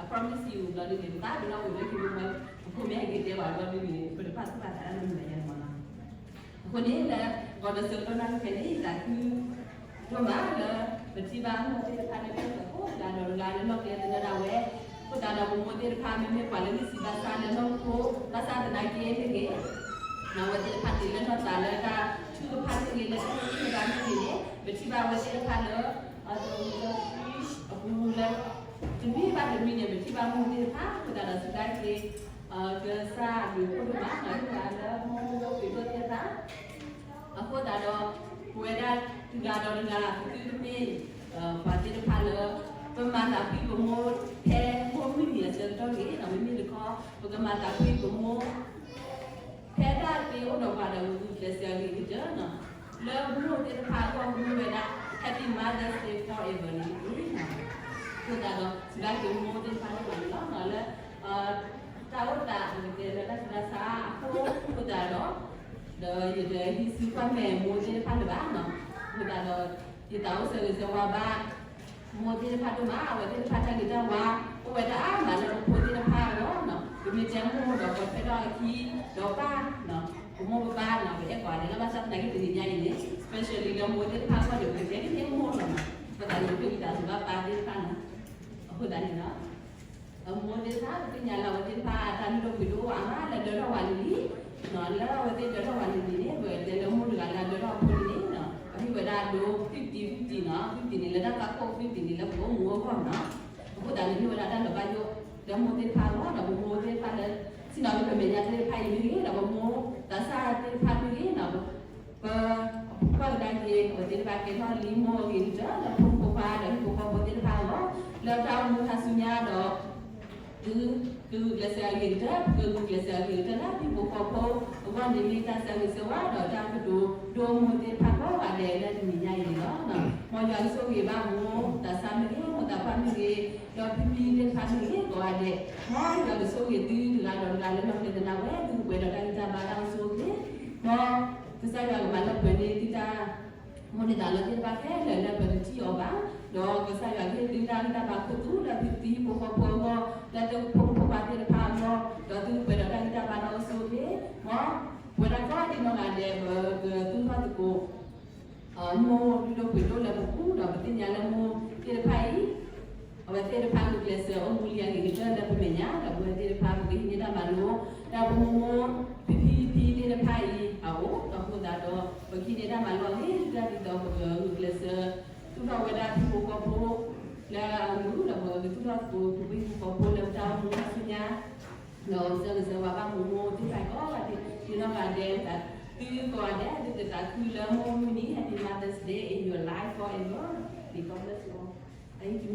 promise you ဘျီဒ်န့ၣ် ပသးပ့ၤနီၣ်ဝံၤလၢခံဘိမ့ၢ် ပဖိမ့ၢ်ဟဲက့ၤတဲဝဲဘျီဒ်န့ၣ် ပတဖၣ်သူၣ်ဖၣ်သးတၢ်နီတမံၤဘၣ်ယဲန့ၣ်မ့ၢ်နီၤ. အဃိန့ၣ်လၢ ကီးဒီးဆၢကတီၢ်နၢ်ဖဲန့ၣ် ယသးခု ဒိၣ်မးလၢ ပထံၣ်ဘၣ်မိၢ်သ့ၣ်တဖၣ်လၢတၢ်ကီၢ်ခိၣ် တဂၤဒီးတဂၤလၢနီၢ်ကျဲသနၢၣ်ဒၣ်ဝဲ, အဃိသတးဒီးပမိၢ်သ့ၣ်တဖၣ် မ့မ့ၢ်ပှၤလၢဂံၢ်စၢ်ဘါစၢ်လၢနီၢ်ခိ ဘၣ်ဆၣ်သနာ်က့မ့ၢ်ဂ့ၤ, အဝဲသ့ၣ်တဖၣ်န့ၣ်လၢနီၢ်သးလၢတၢ်ထုကဖၣ်မ့ၢ်ဂ့ၤ လၢတၢ်ထုကဖၣ်မ့ၢ်ဂ့ၤန့ၣ် ပထံၣ်ဘၣ်အဝဲသ့ၣ်တဖၣ်လၢ အတၢ် အပူၤလၢ တမံၤဘၣ်တမံၤန့ၣ် ပထံၣ်ဘၣ်မိၢ်သ့ၣ်တဖၣ် အဃိသတးဒီးစံးဘၣ်က့ၤ ကစၢ်အဘျုးအဖှိၣ်ဒိၣ်မး ဟ့ၣ်ပှၤလၢမိၢ်ဒိၣ်ဒိၣ်ပှ့ၤဒိၣ်သ့ၣ်တဖၣ် အဃိသတးဒီး ပဝဲဒၣ်တဂၤဒီးတဂၤ ပသုတမ့ၢ် ပှၤသ့ၣ်တဖၣ်လၢ ပမၤသးဖှံပမိၢ် ဖဲမိၢ်မုၢ်နံၤအဆၢကတီၢ်ဂ့ၤ မ့မ့ၢ်တခီ ပကမၤသးဖှံပမိၢ် ဖဲဒၣ်သ့အိၣ်ဒီးပှၤဒီးဂုာ်ကျဲးစၢးအဂ့ၤကတၢၢ်နီၤ, လၢမိၢ်သ့ၣ်တဖၣ်အဂီၢ် ကမ့ၢ်ဝဲဒၣ် Happy Mother's Day forever န့ၣ်တက့ၢ်. အဃိသတးဒီး စံးဘၣ်က့ၤမိၢ်သ့ၣ်တဖၣ်လၢပှၤန့ၣ်လီၤနီၤ လၢ တၢ်အိၣ်သးအကတဲလၢတၢ်ဆူးတၢ်ဆါအဃိ အဃိသတးဒီး ဒီးယတဟံးစုကွၢ်မဲာ်မိၢ်သ့ၣ်တဖၣ်လၢၤဘၣ်နီၤ, အဃိသတးဒီး ယသးအိၣ်ဆၢဂ့ၤဆၢဝါဘၣ် မိၢ်သ့ၣ်တဖၣ်ဒိၣ်မး အဝဲသ့ၣ်တဖၣ်တၢ်ဂ့ၤတၢ်ဝါ အိၣ်ဝဲဒၣ်အါမးလၢပဖိသ့ၣ်တဖၣ်အဂီၢ်နီၤ, ပမ့ၢ်တဲမိၢ်ဒီးပှၤဖဲဒီးအခံ ဒီးပၢ်နီၤ, ပမိၢ်ပပၢ်နီၤ ပအဲၣ်ကိးဂၤဒဲးလၢ ဘၣ်ဆၣ်သနာ်က့တနံၤညါအံၤန့ၣ် especially လၢမိၢ်သ့ၣ်တဖၣ်အဂီၢ်န့ၣ် ပကတဲက့ၤမိၢ်လီၤနီၤ, အဃိသတးန့ၣ် ပက့ၤသးစံးဘၣ်ပၢ်သ့ၣ်တဖၣ်နီၤ, အဃိသတးန့ၣ်လီၤ အမိၢ်သ့ၣ်တဖၣ် ပသ့ၣ်ညါလၢအဝဲသ့ၣ်တဖၣ် တၢ်လုၢ်ဒိၣ်ပှ့ၤဒိၣ်အါမးလၢဒၢထီၣ်ဝဲလံၤလံၤ, လၢအဝဲသ့ၣ်ဒၢထီၣ်ဝဲလံၤလံၤန့ၣ် ပတဲလၢမိၢ်တဂၤလၢအဒၢထီၣ်အဖိန့ၣ်န့ၣ် ပဟ့ၣ်ဝဲဒၣ်ဒိ fifty fifty နီၤ, fifty န့ၣ်လၢတၢ်သးခိၣ် fifty န့ၣ်လၢပအိၣ်မူအဂီၢ်နီၤ, အဃိသတးန့ၣ် ဟ့ၣ်ဝဲဒၣ်တၢ်လီၤဘၣ်ယိၣ် လၢမိၢ်သ့ၣ်တဖၣ်အဂီၢ် ဒီးပမိၢ်သ့ၣ်တဖၣ်လၢ ဆ့ၣ်နီၤလၢပမဲာ်ညါသ့ၣ်တဖၣ်အံၤမ့ၢ်ဂ့ၤ ဒီးပမိၢ်သးစၢ်သ့ၣ်တဖၣ်မ့ၢ်ဂ့ၤနီၤ ပ ကွၢ်ကဒါက့ၤ အဝဲသ့ၣ်တဖၣ်ကဲထီၣ်လံမိၢ်အဂ့ၤကတၢၢ် လၢဖိမုၣ်ဖိခွါဒီးဟံၣ်ဖိဃီဖိသ့ၣ်တဖၣ်အဂီၢ် လၢတၢ်အိၣ်မူခါဆူညါဒီး သုကဂုာ်ကျဲးစၢးအဂ့ၤကတၢၢ် ပကဂုာ်ကျဲးစၢးအဂ့ၤကတၢၢ်လၢဟံၣ်ဖိဃီဖိအဂီၢ်န့ၣ် မ့ၢ်တၢ်ဆၢဂ့ၤဆၢဝါဒီးတၢ်ကတိၤဒိမိၢ်သ့ၣ်တဖၣ်ကိးဂၤဒဲးလၢတနံၤညါအံၤန့ၣ်လီၤ. မ်ယွၤကဆိၣ်ဂ့ၤဘၣ်မိၢ်သးစၢ်မ့ၢ်ဂ့ၤ မိၢ်သးပှၢ်မ့ၢ်ဂ့ၤ ဒီးဖံဖံသ့ၣ်တဖၣ်မ့ၢ်ဂ့ၤ ကိးဂၤဒဲး မ်ယွၤကဆိၣ်ဂ့ၤသုတဂၤဒီးတဂၤလၢနီၢ်ကျဲသနၢ်ဝဲ သုကပှဲၤဒီးတၢ်ဂံၢ်တၢ်ဘါတၢ်အိၣ်ဆူၣ်အိၣ်ချ့ မ်ကစၢ်ယွၤကမၤလၢပှဲၤန့ၢ်သုတၢ် မိၣ်န့ၢ်သးလီသ့ၣ်တဖၣ်ခဲလၢာ်လၢပတထံၣ်အီၤဘၣ်, ဒီးကစၢ်ယွၤကဟ့ၣ်သုတၢ်ဂံၢ်တၢ်ဘါခိၣ်သူလၢသုဟံၣ်ဖိဃီဖိအဂီၢ် လၢသုဖိမုၣ်ဖိခွါသ့ၣ်တဖၣ်အဂီၢ် ဒီးသုကပှဲၤဒီးတၢ်ဂံၢ်တၢ်ဘါတၢ်အိၣ်ဆူၣ်အိၣ်ချ့, မ်ပဝဲဒၣ်ကိးဒံနီၢ်ဂၤဒဲး ပကသူၣ်ထီၣ်သကိး မိၢ်လုၢ်ဒိၣ်ပှ့ၤဒိၣ်လၢပပူၤ ဒီးပသ့ၣ်ညါလၢမိၢ်သ့ၣ်တဖၣ်အံၤ အဝဲသ့ၣ်တဖၣ်ဂုာ်ကျဲးစၢးအိၣ်မူလံအဂ့ၤကတၢၢ်လၢပမဲာ်ညါ ဒီးပဝဲသ့ၣ်တဖၣ်ပကဟံးန့ၢ်တၢ်မၤလိ ဒီးပမိၢ်မိၢ်ဖံဖံဖံသ့ၣ်တဖၣ်အံၤအအိၣ် ဒီးအဃိသတးဒီး ပကဟံးန့ၢ်တၢ်မၤလိအဂ့ၤကတၢၢ်ဒ်သိးပကဂုာ်ကျဲးစၢး သူၣ်ထီၣ်ဝဲဒၣ်ဟံၣ်ဖိဃီဖိ လၢအမုာ် ဒီးပကသူၣ်ထီၣ်သကိးပဖိမုၣ်ဖိဃီဖိလၢပတၢ်အိၣ်မူခါဆူညါ ဒီးဆၢဂ့ၤဆၢဝါဘၣ်မိၢ်မိၢ်သ့ၣ်တဖၣ်ကိးဂၤဒဲး ဒ်နီၢ်ဂၤဒဲး သုကိးဂၤဒဲး သုကသးခုလၢမိၢ်မုၢ်နံၤ Happy Mother's Day in your life forever. May God bless you all. Thank you.